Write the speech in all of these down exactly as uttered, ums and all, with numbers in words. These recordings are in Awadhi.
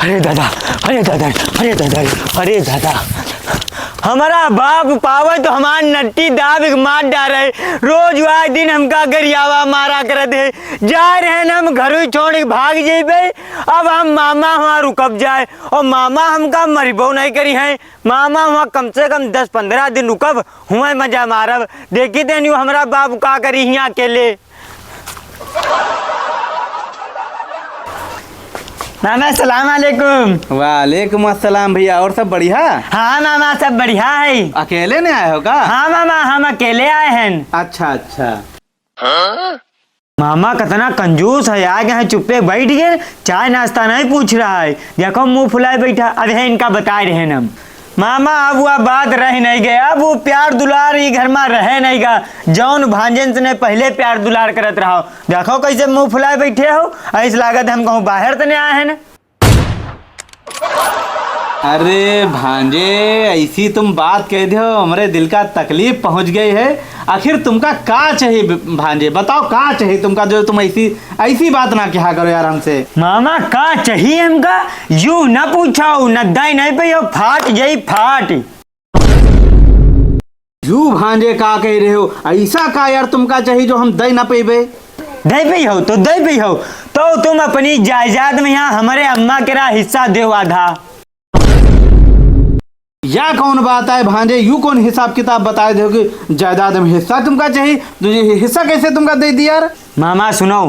अरे दादा, अरे दादा, अरे दादा, अरे दादा। हमारा बाप पावे तो हमार नट्टी दाब के मार डारे। रोज वाह दिन हमका गरियावा मारा करत है। जा रहे हैं हम घर ही छोड़ के भाग जइबे। अब हम मामा हुआँ रुकब जाए और मामा हमका मरिबो नहीं करी हैं। मामा हुआँ कम से कम दस पन्द्रह दिन रुकब, हुआँ मजा मारब। देखी तेन यू हमरा बाप का करी हियाँ अकेले। मामा, सलाम अलैकुम। वालेकुम अस्सलाम भैया, और सब बढ़िया? हाँ मामा, सब बढ़िया है। अकेले ने आए हो का? हाँ मामा, हम अकेले आए हैं। अच्छा, अच्छा। मामा कितना कंजूस है, आ गए हैं, चुप्पे बैठ गए, चाय नाश्ता नहीं पूछ रहा है। देखो, मुंह फुलाए बैठा। अब है, इनका बताए रहे हम। मामा, अब वह बात रह नहीं गया, अब वो प्यार दुलार ई घर में रहे नहीं गा। जौन भांजन से ने पहले प्यार दुलार करत रहो, देखो कैसे मुंह फुलाए बैठे हो। ऐस लागत हम कहूँ बाहर तने आए हैं ना। अरे भांजे, ऐसी तुम बात कह दे हो, हमरे दिल का तकलीफ पहुंच गई है। आखिर तुमका का चाहिए ब-, भांजे, बताओ का चाहिए तुमका, जो तुम ऐसी, ऐसी बात ना कहा करो यार हमसे। मामा, का चाहिए हमका? यू ना पूछो, न दाई नहीं पे हो, फाट जाई फाट। यू भांजे का कह रहे हो? ऐसा का यार तुमका चाहिए जो हम दे ना पेबे? दे पे हो तो दे पे हो, तो तुम अपनी जायदाद में यहाँ हमारे अम्मा के रहा हिस्सा दो आधा। या कौन बात है भांजे, यू कौन हिसाब किताब बताए दे हो कि जायदाद में हिस्सा तुमका चाहिए? तो ये हिस्सा कैसे तुमका दे दिया यार? मामा सुनो,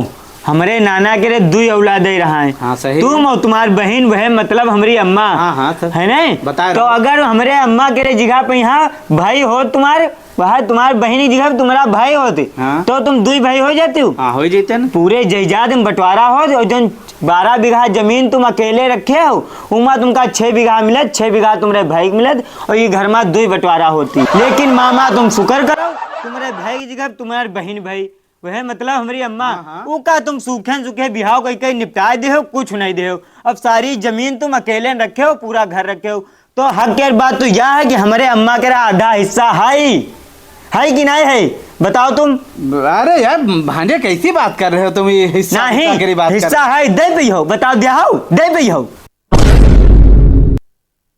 हमरे नाना के रे दुई औलादे रहा है। हाँ, सही तुम है। और तुम्हार बहिन, वह मतलब हमरी अम्मा। हाँ, हाँ, सर। है नहीं? बता तो रहा हूँ। अगर हमरे अम्मा के रे जिगह पे यहाँ भाई हो तुम्हार, वह तुम्हार बहिन की जिगह पे तुम्हारा भाई होते, हाँ। तो तुम दुई भाई हो जाते हो। हाँ, हो जाते ना। पूरे जायदाद में बंटवारा हो, और जौन बारह बीघा जमीन तुम अकेले रखे हो, उमा तुमका छह बीघा मिलत, छह बीघा तुम्हारे भाई के मिलत, और ये घर में दुई बंटवारा होती। लेकिन मामा तुम शुक्र करो, तुम्हारे भाई की जिगह पे तुम्हार बहिन भाई, वह मतलब हमरी अम्मा, हाँ, हाँ। ऊ का तुम सूखे सूखे बिहाव कई कई निपटाए दे हो, कुछ नहीं दे हो। अब सारी जमीन तुम अकेले रखे हो, पूरा घर रखे हो, तो हक के बात तो यह है कि हमरे अम्मा के आधा हिस्सा है, है कि नहीं है? बताओ तुम। अरे यार भांजे, कैसी बात कर रहे हो तुम? ये हिस्सा नहीं, हिस्सा की बात कर हिस्सा है, दे भी हो, बताओ, दे हो, दे भी हो।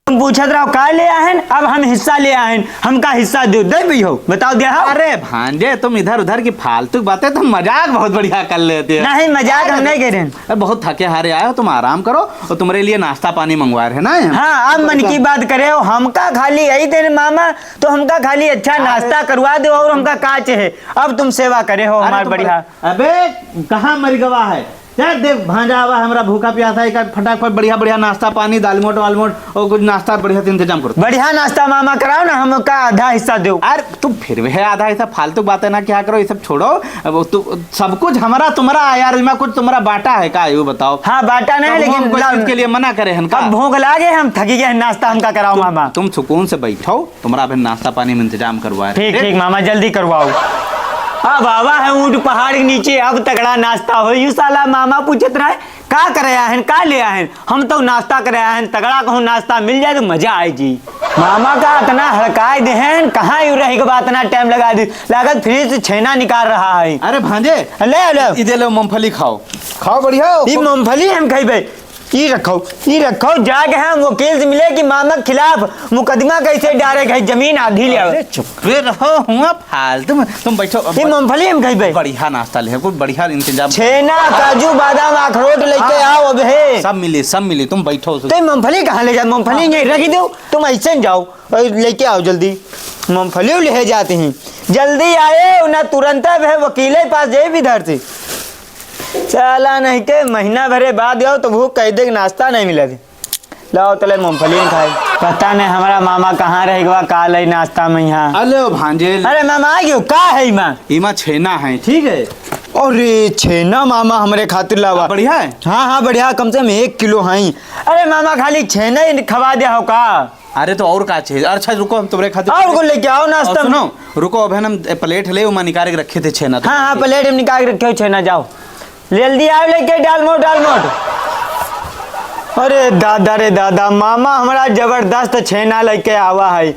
तुम पूछत रहो का ले आए हैं, अब हम हिस्सा ले आए हैं, हमका हिस्सा दो, दे भी हो, बताओ दे हो। अरे भांजे, तुम इधर उधर की फालतू बातें, तुम मजाक बहुत बढ़िया कर लेते हो। नहीं, मजाक हम अरे, नहीं कर रहे हैं। अरे, बहुत थके हारे आए हो, तुम आराम करो, और तुम्हारे लिए नाश्ता पानी मंगवा रहे हैं ना हम। हाँ, अब मन की बात करे हो, हमका खाली यही दिन मामा, तो हमका खाली अच्छा अरे। नाश्ता करवा दो, और हमका का चाहे, अब तुम सेवा करे हो अरे, हमार तुम बढ़िया। अबे, कहाँ मर गवा है? यार देख, भांजा आवा हमरा भूखा प्यासा, एक फटाफट बढ़िया बढ़िया नाश्ता पानी, दालमोट वालमोट और कुछ नाश्ता बढ़िया से इंतजाम करो। बढ़िया नाश्ता मामा कराओ ना, हमका आधा हिस्सा दो। अरे तुम फिर भी है आधा हिस्सा, फालतू बातें ना क्या करो, ये सब छोड़ो। अब तू सब कुछ हमारा तुम्हारा है यार, इमा कुछ तुम्हारा बाटा है का, यू बताओ। हाँ, बाटा नहीं, तो लेकिन हम कोई लाओ चीज ना। के लिए मना करे हन का? अब भूख लागे, हम थकी गए हैं, नाश्ता हमका कराओ तुम, मामा। तुम सुकून से बैठो, तुम्हारा अभी नाश्ता पानी में इंतजाम करवा रहे। ठीक, ठीक मामा, जल्दी करवाओ। अब आवा है ऊंट पहाड़ के नीचे, अब तगड़ा नाश्ता हो। यू साला मामा पूछत रहे, "का करे आहन, का ले आहन?" हम तो नाश्ता करे आहन, तगड़ा कहूँ नाश्ता मिल जाए तो मजा आए जी। मामा का इतना हड़काए देहन, कहाँ यू रह के बा इतना टाइम लगा दी, लागत फ्रिज से छेना निकाल रहा है। अरे भांजे, ले, ले। इधे लो मूंगफली खाओ, खाओ बढ़िया हो। ई मूंगफली हम खइबे। ई रखो, ई रखो, जाके हम वकील से मिले कि मामा के खिलाफ मुकदमा कैसे डारे, कहीं जमीन आधी ले आओ। अरे चुप्पे रहो, हुआ फालतू में तुम बैठो। ये मूंगफली हम खाई बे। बढ़िया नाश्ता ले, कुछ बढ़िया इंतजाम। छेना, काजू, बादाम, अखरोट लेके हाँ। आओ अब हे। सब मिली, सब मिली, तुम बैठो। तो ये मूंगफली कहाँ ले जाओ? मूंगफली हाँ। यहीं रख दो, तुम ऐसे न जाओ और लेके आओ जल्दी। मूंगफली ले जाते हैं, जल्दी आए ना, तुरंत अब है वकीले पास जाए इधर से। साला नहीं के महीना भरे बाद आओ तो वो कह दे कि नाश्ता नहीं मिला। लाओ तले मूंगफली न खाई। पता नहीं हमारा मामा कहाँ रह गवा, का लई नाश्ता में यहाँ। अले ओ भांजे। अरे मामा आ गयो, का है इमा? इमा छेना है, ठीक है। अरे छेना मामा हमरे खातिर लावा। बढ़िया है? हाँ, हाँ, बढ़िया, कम से कम एक किलो है। अरे मामा खाली छेना ही खवा दिया हो का? अरे तो और का चाहिए? अच्छा रुको, हम तुम्हारे खातिर और को लेके आओ नाश्ता और में। सुनो, रुको, अब है ना प्लेट ले, उमा निकाल के रखे थे छेना तो। हाँ, हाँ, प्लेट में निकाल के रखे हो छेना, जाओ। जल्दी आओ लेके डालमोट, डालमोट। अरे दादा रे दादा, मामा हमारा जबरदस्त छेना लेके आवा है,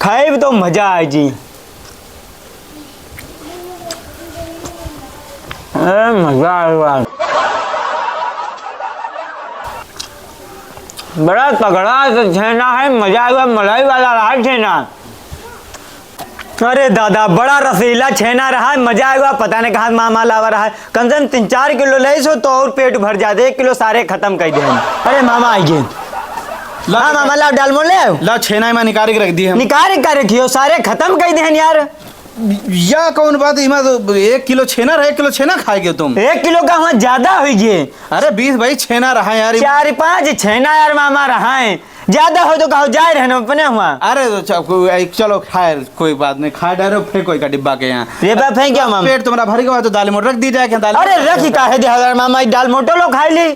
खाइब तो मजा आए जी। ए, मजा आए बा। बड़ा तगड़ा से छेना है, मजा आएगा, मलाई वाला रहा छेना। अरे दादा, बड़ा रसीला छेना रहा है, मजा आएगा। पता नहीं कहाँ मामा लावा रहा है, कम से कम तीन चार किलो ले सो तो और पेट भर जाते, एक किलो सारे खत्म कर दे। अरे मामा आई गए। ला, हाँ मामा, लाओ डालमोट ले आओ। ला, छेना में निकाल के रख दी हम। निकाल के रखियो, सारे खत्म कर दे यार। या कौन बात, इमा तो एक किलो छेना रहा, एक किलो छेना खाए गए तुम। एक किलो का वहाँ ज्यादा हो गए। अरे बीस भाई छेना रहा यार, इमा चार पाँच छेना यार मामा रहा है, ज्यादा हो तो कहो जाए रहने अपने हुआ। अरे तो च-, को-, ए, चलो खैर कोई बात नहीं, खा डालो, फेंको का डिब्बा के यहाँ। ये बात फेंक क्या मामा? पेट तुम्हारा भर गया तो दालमोट रख दी जाए क्या? दाल अरे रखी काहे दे हजार मामा, ई डालमोटो लो खाई ली।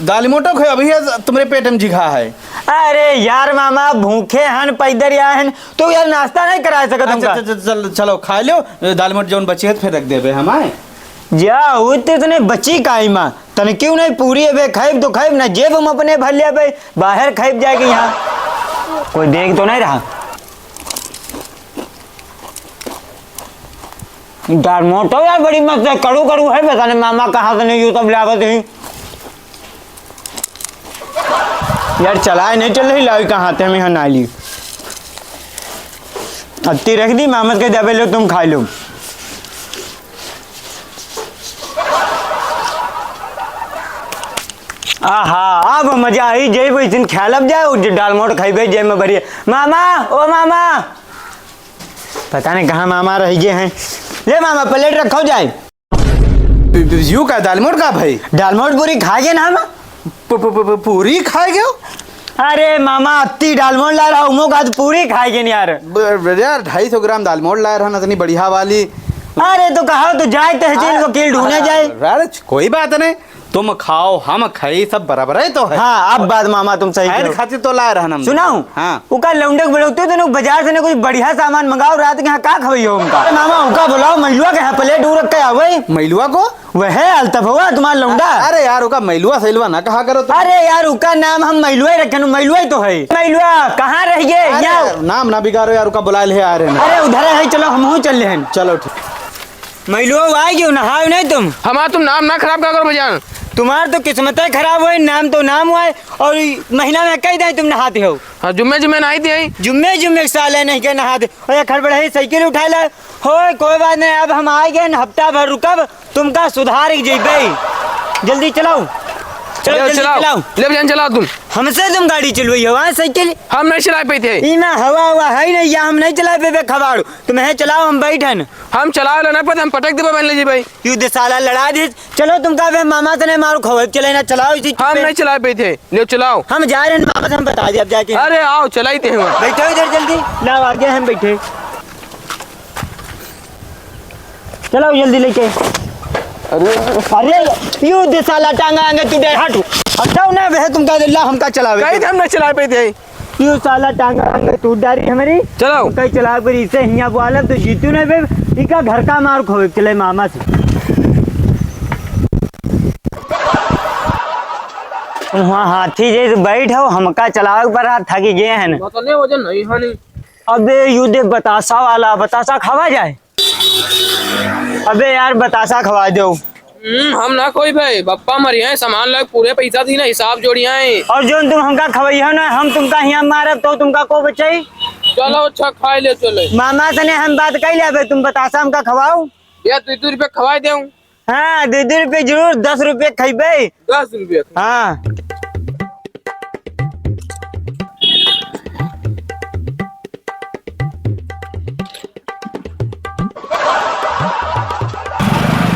दालमोटो खाए अभी है तुम्हारे पेट में जिघा है। अरे यार मामा, भूखे हन, पैदल आए हन, तो यार नाश्ता नहीं करा सकत अच्छा, हमका? चल, चल, चल, चलो खा लो, दालमोट जौन बचे है फिर रख देबे हम आए। जा, वो तो इतने बची काई माँ, तने क्यों नहीं पूरी अबे खाइब तो खाइब ना, जेब हम अपने भर ले अबे, बाहर खाइब जाएगी यहाँ। कोई देख तो नहीं रहा? दालमोटो यार बड़ी मस्त है, कड़ू कड़ू है, पता नहीं मामा कहाँ से नहीं यू सब लागत ही। यार चलाए नहीं चल रही, लावी कहाँ थे हम यहाँ नाली। अत्ती रख दी, मामस के दबे लो, तुम खा लो। आहा, अब मजा आई, जय वैसन ख्याल अब जाए, उज डालमोट खाइबे, जय में बढ़िया। मामा, ओ मामा, पता नहीं कहाँ मामा रह गए हैं। ले मामा, प्लेट रखो जाए। यू का दालमोट का भाई? डालमोट पूरी खा गए ना हम। पू-, पू-, पू-, पू-, पूरी खा गए? अरे मामा, अत्ती डालमोट ला रहा हूँ, का तो पूरी खा गए यार। ब-, ब-, यार, ढाई सौ ग्राम दालमोट लाए रहा ना, इतनी बढ़िया वाली। अरे तो कहा तो जाए तहसील अरे, वकील ढूंढे अरे, जाए। अरे, कोई बात नहीं, तुम खाओ, हम खाई, सब बराबर है तो है। हाँ, अब बात मामा तुम सही खाए कहो। खातिर तो लाए रहन हम। सुनाओ? हाँ। उका लौंडे के बुलाओ, तू दोनों बाजार से ना कुछ बढ़िया सामान मंगाओ, रात के यहाँ का खवइयो हमका? अरे मामा, उका बुलाओ, मैलुआ के यहाँ प्लेट ऊ रख के आवे। मैलुआ को? वह है अल्तफवा, तुम्हारा लौंडा। अरे यार, उका मैलुआ सैलुआ ना कहा करो तुम। अरे यार, उका नाम हम मैलुआ ही रखे, मैलुआ ही तो है। मैलुआ, कहाँ रह गए? अरे यहाँ। यार, नाम ना बिगाड़ो यार, उका बुला ले आ रहे हैं। अरे उधर है, चलो हमहू चल रहे हैं। चलो ठीक। मैलुआ, आए क्यों नहाओ नहीं तुम? हमारा तुम नाम ना खराब का करो भैया। तुम्हार तो किस्मत है खराब हुआ है, नाम तो नाम हुआ है और ई महीना में कई दिन तुम नहाते हो। हाँ, जुम्मे जुम्मे नहाई थे। जुम्मे जुम्मे साले नहीं के नहाते। ओए खड़बड़ाई साइकिल उठा ला। हो कोई बात नहीं, अब हम आ गए न, हफ्ता भर रुकब, तुमका सुधार के जइबे। जल्दी चलाओ। चलो, ले जल्दी चलाओ। चलाओ। ले भैया चलाओ तुम। हमसे तुम गाड़ी चलवाई हो, हाँ, साइकिल? हम नहीं चला पाते। ई ना हवा हवा है नहीं, या हम नहीं चला पेबे खबाड़ू। तुम्हें चलाओ, हम बैठन। हम चलावे ला ना पड़े, हम पटक देबे, मान लीजिए भाई। यू दे साला लड़ा दे। चलो तुमका बे मामा से नहीं मारू खवे, चले ना चलाओ इसी हम पे। नहीं चला पाते, ले चलाओ। हम जा रहे हैं मामा से, हम बता दे अब जाके। अरे आओ, चलाई थे हम। बैठो इधर जल्दी, लाओ आगे हम बैठे। चलाओ जल्दी लेके। अरे, अरे, यू दे साला टांगा आगे तू डे हट। हटाओ ना बे तुमका, दिल्ला हमका चलावे। कहीं हम नहीं चला पाते। यू साला टांगा आगे तू डारी हमारी। चलाओ। कहीं चला करी इसे हिया बोला तो जीतू नहीं बे। इका घर का मार खोए चले मामा से। वहाँ हाथी जैसे बैठ हो, हमका चलावे पर हाथ थकी गए हैं। वजन नहीं है नहीं। अबे यू दे बतासा वाला, बतासा खावा जाए। अबे यार, बतासा खवा दो। हम्म, हम ना कोई भाई, बप्पा मरिया है, सामान लाग पूरे पैसा दी ना, हिसाब जोड़िया है। और जो तुम हमका खवैया ना, हम तुमका हिया मारब तो तुमका को बचाई? चलो अच्छा, खाए ले चले। मामा से ने हम बात कर ले, अबे तुम बतासा हमका खवाओ। या दो दो रुपये खवाए दे। हाँ, दो दो रुपये जरूर, दस रुपये खइबे। दस रुपये? हाँ।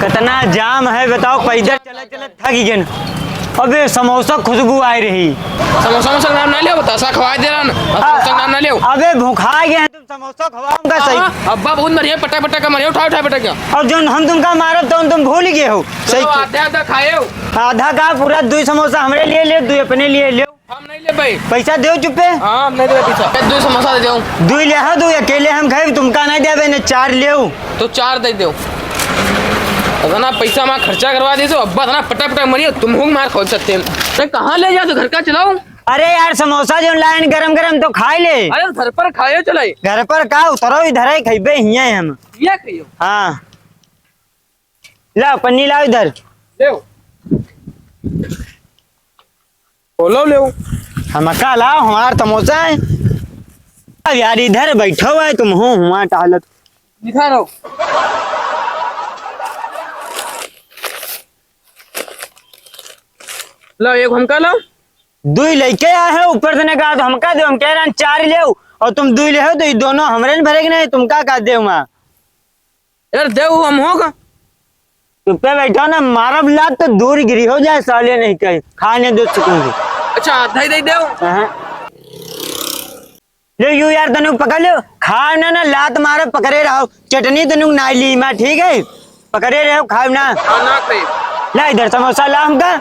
कितना जाम है बताओ, पैदल चलत चलत थक गए। अबे समोसा खुशबू आ रही। समोसा, समोसा का नाम ना लियो, बतासा खवा दे रहा ना। अब आ, समोसा का नाम ना लियो। अबे भूखा गए हैं तुम, समोसा खवाओ हमका सही। हाँ, अब्बा बहुत मरिया, पटा पटा का मरिया, उठा उठा पटा क्या। और जो हम तुमका मारब तो तुम भूल गए हो। सही चलो, आधा आधा खाए हो। आधा का पूरा दुई समोसा हमरे लिए ले, दुई अपने लिए ले। हम नहीं ले भाई। पैसा देव चुप्पे। हाँ, हम नहीं देवे पैसा। ए, दो समोसा दे दो। दो ले हो, दो अकेले हम खाए, तुमका नहीं देवे ने, चार ले हो। तो चार दे दो। अगर ना पैसा हमारा खर्चा करवा दे तो अब्बा इतना पटा पटा मरियो, तुम हूँ मार खोल सकते हैं। अरे कहाँ ले जाओ तो घर का चलाओ। अरे यार, समोसा जो लाइन गरम गरम तो खाए ले। अरे घर पर खाए चले। घर पर का उतरो, इधर ही खइबे हिया हम। ये खाइयो। हाँ। लाओ, पन्नी लाओ इधर। लेओ। ओ, लो, लेओ। हमका लाओ, हमार समोसा है। अब यार, इधर बैठो है तुम, हो हुआ टहलत। दिखा रहो। लो, एक हमका लाओ। दुई लइके आए हो, ऊपर से ने कहा तो हमका दो, हम कह रहे हैं चार ले आओ, और तुम दुई ले हो तो ये दोनों हमरे ने भरेगे नहीं, तुमका का दे हुआ। यार, देउ हम होगा। चुप्पे बैठो ना, मारब लात तो दूर गिरी हो जाए, साले नहीं कहे, खाने दो सुकून से। अच्छा, आधा ही दे देउ। हाँ। ले यू यार, तनुक पकड़ लो, खाओ ना, ना लात मारब, पकड़े रहो, चटनी तनुक ना ली मैं, ठीक है, पकड़े रहो, खाओ ना। हाँ, ना खाई। ला इधर समोसा ला हमका,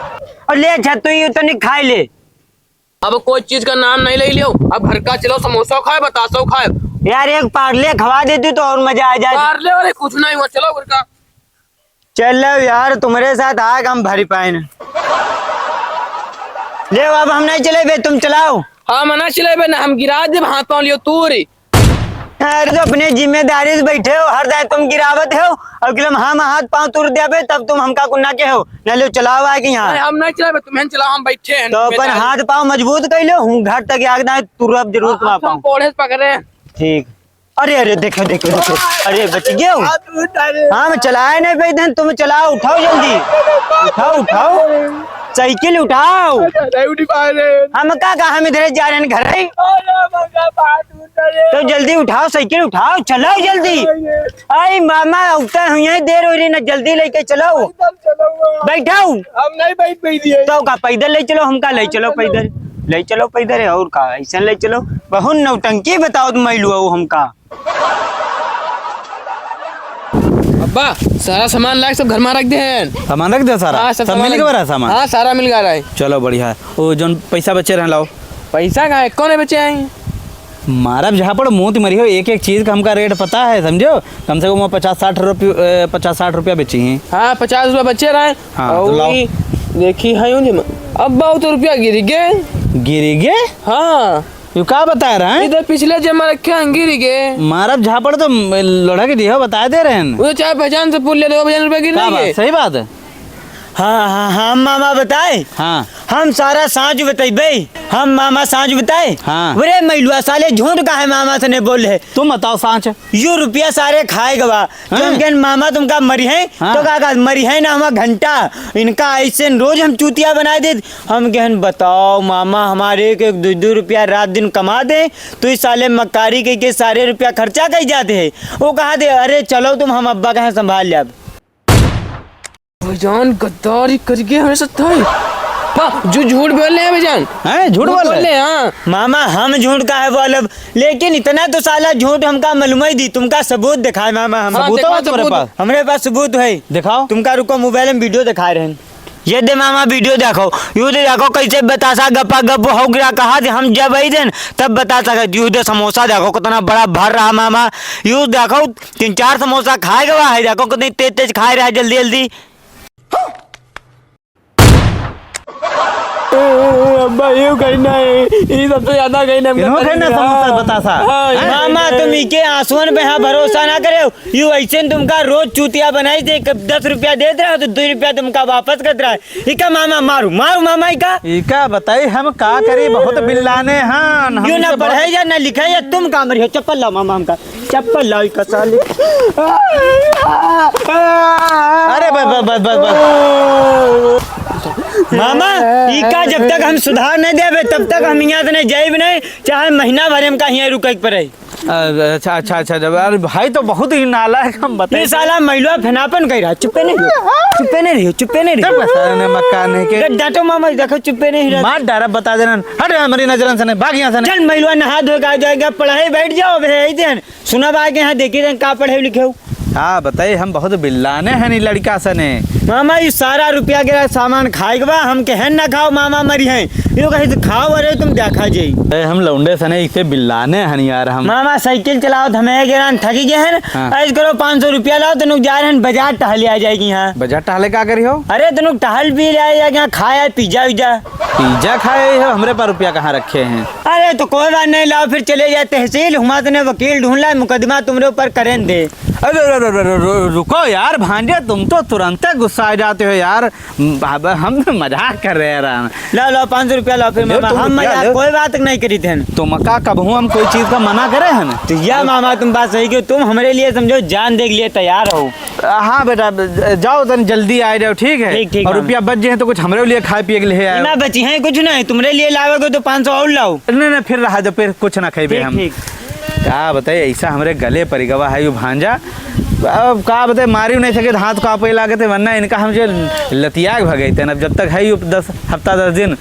और ले अच्छा तू यू तनिक खाई ले। अब कोई चीज का नाम नहीं ले लियो। अब घर का चलो, समोसा खाए, बतासा खाए। यार, एक पार्ले खवा देती तो और मजा आ जाए। पार्ले वाले कुछ नहीं हुआ, चलो घर का। चलो यार, तुम्हारे साथ आग हम भरी पाए न। ले, अब हम नहीं चले बे, तुम चलाओ। हाँ, मना चले बे ना, हम गिरा देब हाथ पाँव लियो तूरी। अरे, तो अपने जिम्मेदारी से बैठे हो, हर दाए तुम गिरावत हो, और कि हम हाथ पाँव तोड़ देबे, तब तुम हमका कुन्ना के हो, ना लो, चलाओ आगे यहाँ। अरे, हम नहीं चलाबे, तुम्हें चलाओ, हम बैठे हैं, तो अपन जिम्मेदारी। हाथ पाँव मजबूत कर लो, हम घर तक आग दाए तुरब जरूर हाँ, तुम हम पाओ। कोड़े से पकड़े। ठीक। अरे, अरे, देखो, देखो, देखो, अरे, बच गए हो। हाँ, मैं चलाए नहीं पाई, तुम चलाओ, उठाओ जल्दी, उठाओ, उठाओ, साइकिल उठाओ। नहीं उठी पा रहे। हम का, का हम इधर जा रहे हैं घर ही। अरे, मगर बात तो जल्दी उठाओ, साइकिल उठाओ, चलाओ जल्दी। अरे मामा, उठा हुई है, देर हो रही ना, जल्दी लेके चलो। पैदल चलो। बैठाओ। हम नहीं बैठ पाई दिए। तो का पैदल ले चलो, हमका ले चलो पैदल, ले चलो पैदल है, और का, ऐसा ले चलो। बहुत नौटंकी बताओ तुम, मैलुआ हो हमका। अब्बा, सारा सामान लाके सब घर में रख दे हैं। सामान रख दे सारा? हाँ, सब सब सामान मिल रख गया सामान? हाँ, सारा मिल गया है। चलो बढ़िया है। वो जौन पैसा बचे रहे लाओ। पैसा का है, कौन है बचे हैं? मारब झापड़ मोती मरी हो, एक एक चीज का हमका रेट पता है, समझो। कम से कम वो पचास साठ रुपये, ए, पचास साठ रुपया बेची हैं। हाँ, पचास रुपया बचे रहे। हाँ, और तो लाओ। वही देखी है यूं जी, अब बहुत रुपया गिर गए। गिर गए? हाँ। यू का बता रहा है? इधर पिछले जमा रखे हैं, गिर गए। मारब झापड़ तो लोढ़ा के दिया बता दे रहे हैं। वो चाहे पहचान से पूछ ले, दो पचास रुपया गिर का बात, गए। सही बात है। हाँ, हाँ, हाँ, हम मामा बताए। हाँ। हम सारा साँच बतइबे। हम मामा साँच बताए। हाँ। अरे मैलुआ साले झूठ काहे मामा से नहीं बोल रहे। तुम बताओ साँच। यू रुपया सारे खाए गवा। तो हाँ। हम कहन मामा तुमका मरी है, हाँ। तो का, का मरी है ना हमार घंटा। इनका ऐसे रोज हम चूतिया बनाए देत। हम कहन बताओ मामा हमारे एक एक दो दो रुपया रात दिन कमा दे, तो इस साले मक्कारी के, के सारे रुपया खर्चा कई जाते हैं। वो कहा दे, अरे चलो तुम हम अब्बा कहाँ संभाल ले अब। भैजान गद्दारी कर गए हमरे साथ है। पा, जो झूठ बोल रहे हैं भैजान। हैं? झूठ बोल रहे? हाँ। मामा, हम झूठ काहे बोलब, लेकिन इतना तो साला झूठ हमका मालूम ही दी। तुमका सबूत दिखाए मामा, हम हाँ, सबूत दिखाओ है तुम्हारे सबूत। पास? हमरे पास सबूत है। दिखाओ। तुमका रुको, मोबाइल में वीडियो दिखा रहे हैं। ये दे मामा, वीडियो देखो, यू दे देखो कैसे बतासा गपा गप हो गिरा कहा दे, हम जब आई देन तब बतासा गए। यू दे समोसा देखो कितना बड़ा भर रहा मामा, यू देखो तीन चार समोसा खाए गवा है, देखो कितनी तेज तेज खाए रहा है, जल्दी जल्दी। अब्बा, ये कहना है, ये सबसे ज्यादा कहना है, इन्हों कहना समोसा बतासा। हाँ, हैं? मामा, तुम इके आंसुअन पे हाँ भरोसा ना करे, यू ऐसे न तुमका रोज चूतिया बनाई दे, कब दस रुपया देत रहा तो दो रुपया तुमका वापस करत रहा। इका मामा मारू, मारू मामा इका। इका बताई हम का करी, बहुत बिल्लाने हन, हम यू ना इसे बहुत पढ़े या ना लिखे या, तुम का मरियो, चप्पल लाओ मामा हमका। चप्पल लाओ, ई कसा ले। अरे बस, बस, बस, बस, बस। मामा, ई का जब तक हम सुधार नहीं देबे, तब तक हम यहाँ से नहीं जाइब नहीं, चाहे महीना भर हमका यहाँ रुके के पड़े। अच्छा, अच्छा, अच्छा, जब, अरे भाई तो बहुत ही नालायक हम बताए। ये साला मैलुआ फेनापन कह रहा, चुप्पे नहीं रहियो, चुप्पे नहीं रहियो, चुप्पे नहीं रहियो। चुप साले ने मक्का नहीं के। डांटो मामा, देखो चुप्पे नहीं रहा। मार डारा बता देना, हट हमारी नजरन से नहीं, भाग यहाँ से नहीं। चल मैलुआ नहा धो के आ जाएगा, पढ़ाई बैठ जाओ, अबे, यही दिन। सुनब आगे यहाँ देखी रहे का पढ़े लिखे हो। हाँ, बताई, हम बहुत बिल्लाने हैं नी लड़का सने। मामा, ई सारा रुपया के सामान खाए के बा, हम कहेन ना खाओ, मामा मरी हैं। यो कहे तो खाओ, अरे तुम देखा जाई। ए, हम लौंडे सने इसे बिल्लाने हैं यार हम। मामा, साइकिल चलाओ, हमें गिरान थकी गए हैं। हाँ। ऐस करो, पाँच सौ रुपया लाओ, तो नुक जा रहे हैं, बाजार टहले आ जाएगी यहाँ। बाजार टहले का करी हो? अरे, तो नुक टहल भी ले आए, यहाँ खाया, पिज्जा विज्जा। पिज्जा खाए हो, हमरे पास रुपया कहाँ रखे हैं? अरे तो कोई बात नहीं, लाओ फिर चले जाए तहसील, हुमा तने वकील ढूंढ लाए, मुकदमा तुमरे ऊपर करें दे। अरे, अरे, अरे, अरे, रु-, रुको यार भांजे, तुम तो तुरंत गुस्सा आ जाते हो यार। अब हम तो मजाक कर रहे हैं यार। लो, लो, पाँच सौ रुपया लो फिर ले, मामा। तुम हम रुपया मजाक ले। कोई बात नहीं करी थे। तुमका कबहूँ हम कोई चीज का मना करे हैं? तो या मामा, तुम बात सही कहो, तुम हमरे लिए समझो जान दे के लिए तैयार हो। हाँ बेटा, जाओ तन जल्दी आ जाओ, ठीक है? ठीक, ठीक, और मामा। रुपया बच जाए तो कुछ हमरे लिए खाए पिए के लिए आओ। ना बची हैं कुछ नहीं, तुमरे लिए लावे को तो पाँच सौ और लाओ। नहीं, नहीं, फिर रहा दो, फिर कुछ ना खाइबे ठीक, हम। ठीक। का बताई, ऐसा हमरे गले परि गवा है यू भांजा। अब का बताई, मारी नहीं सके, हाथ कांपे लागे थे, वरना इनका हम जो लतिया के भगई थे। अब जब तक है यू दस हफ्ता, दस दिन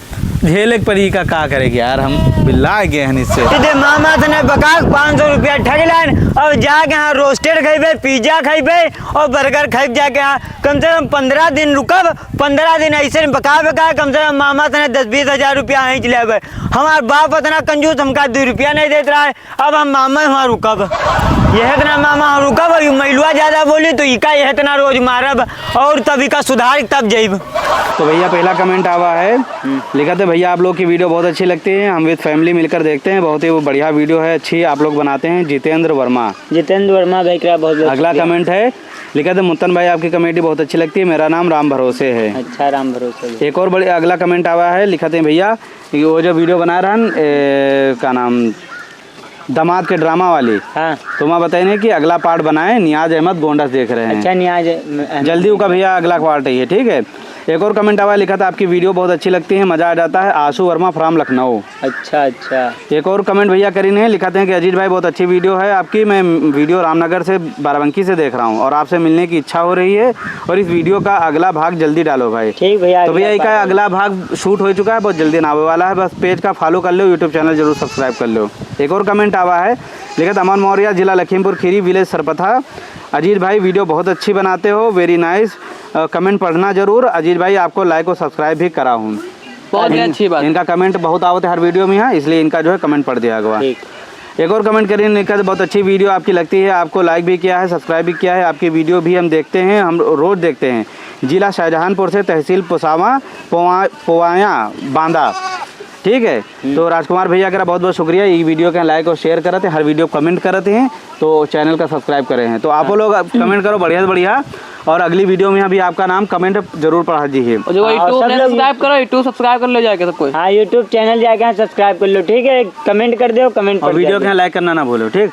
झेले के परी, का, का करे के यार, हम बिल्ला गए हैं इससे। सीधे मामा से नहीं बका, पाँच सौ रुपया ठग लाइन, अब जाके यहाँ रोस्टेड खइबे, पिज्जा खइबे और बर्गर खइब जाके यहाँ। कम से कम पन्द्रह दिन रुकब, पन्द्रह दिन ऐसे नहीं बका बका, कम से कम मामा से नहीं दस बीस हजार रुपया खींच लेबे। हमार बाप इतना कंजूस, हमका दो रुपया नहीं देत रहा है। अब हम मामा हुआ रुकब, यह इतना मामा हुआ रुकब, और यू मैलुआ ज्यादा बोली तो इका यह इतना रोज मारब, और तब इका सुधार तब जइब। तो भैया, पहला कमेंट आवा है, हम्म। लिखा थे, "भैया, आप लोग की वीडियो बहुत अच्छी लगती है, हम विद फैमिली मिलकर देखते हैं, बहुत ही वो बढ़िया वीडियो है, अच्छी आप लोग बनाते हैं।" जितेंद्र वर्मा। जितेंद्र वर्मा भाई का बहुत बहुत अगला शुक्रिया। कमेंट है, लिखा थे, "मुत्तन भाई, आपकी कॉमेडी बहुत अच्छी लगती है, मेरा नाम राम भरोसे है।" अच्छा, राम भरोसे भाई। एक और बड़े, अगला कमेंट आवा है, लिखा थे, "भैया, ये वो जो वीडियो बना रहन, ए, का नाम, दमाद के ड्रामा वाली। हाँ। तो मैं बताए नहीं कि अगला पार्ट बनाए, नियाज अहमद गोंडस देख रहे हैं।" अच्छा, नियाज अहमद। जल्दी उका भैया अगला पार्ट है ये, ठीक है? एक और कमेंट आवा, लिखा था, "आपकी वीडियो बहुत अच्छी लगती है, मजा आ जाता है।" आशु वर्मा from लखनऊ। अच्छा, अच्छा। एक और कमेंट भैया करीन है, लिखा थे कि "अजीज भाई, बहुत अच्छी वीडियो है आपकी, मैं वीडियो रामनगर से, बाराबंकी से देख रहा हूँ और आपसे मिलने की इच्छा हो रही है और इस वीडियो का अगला भाग जल्दी डालो भाई।" ठीक भैया, तो भैया, अगला इका भाग। अगला भाग शूट हो चुका है, बहुत जल्दी आने वाला है, बस पेज का फॉलो कर लो, YouTube चैनल जरूर सब्सक्राइब कर लो। एक और कमेंट आवा है, लिखा था, "अमन मौर्य, जिला लखीमपुर खीरी, विलेज सरपथा। अजीज भाई, वीडियो बहुत अच्छी बनाते हो, very nice। अ, कमेंट पढ़ना जरूर। अजीज भाई, आपको लाइक और सब्सक्राइब भी करा हूँ।" बहुत ही इन-, अच्छी बात। इनका कमेंट बहुत आवत है हर वीडियो में यहाँ, इसलिए इनका जो है कमेंट पढ़ दिया गया। ठीक। एक और कमेंट करीन, लिखा था, "बहुत अच्छी वीडियो आपकी लगती है, आपको लाइक भी किया है, सब्सक्राइब भी किया है, आपकी वीडियो भी हम देखते हैं, हम रोज देखते हैं। जिला शाहजहांपुर से, तहसील पुसावा, पोवा-, पोवाया बांदा।" ठीक है, हम्म। तो राजकुमार भैया का बहुत बहुत शुक्रिया, ये वीडियो के लाइक और शेयर करत हैं, हर वीडियो कमेंट करत हैं, तो चैनल का सब्सक्राइब करे हैं। तो आप हाँ। लोग अब कमेंट करो बढ़िया से बढ़िया, और अगली वीडियो में अभी आपका नाम कमेंट जरूर पढ़ा दीजिए। और जो हाँ, YouTube सब लोग सब्सक्राइब करो, YouTube सब्सक्राइब कर लो जाके सब कोई। हाँ, YouTube चैनल जाके यहाँ सब्सक्राइब कर लो, ठीक है, कमेंट कर दो, कमेंट और पढ़ वीडियो जाएगा। के यहाँ लाइक करना ना भूलो, ठीक।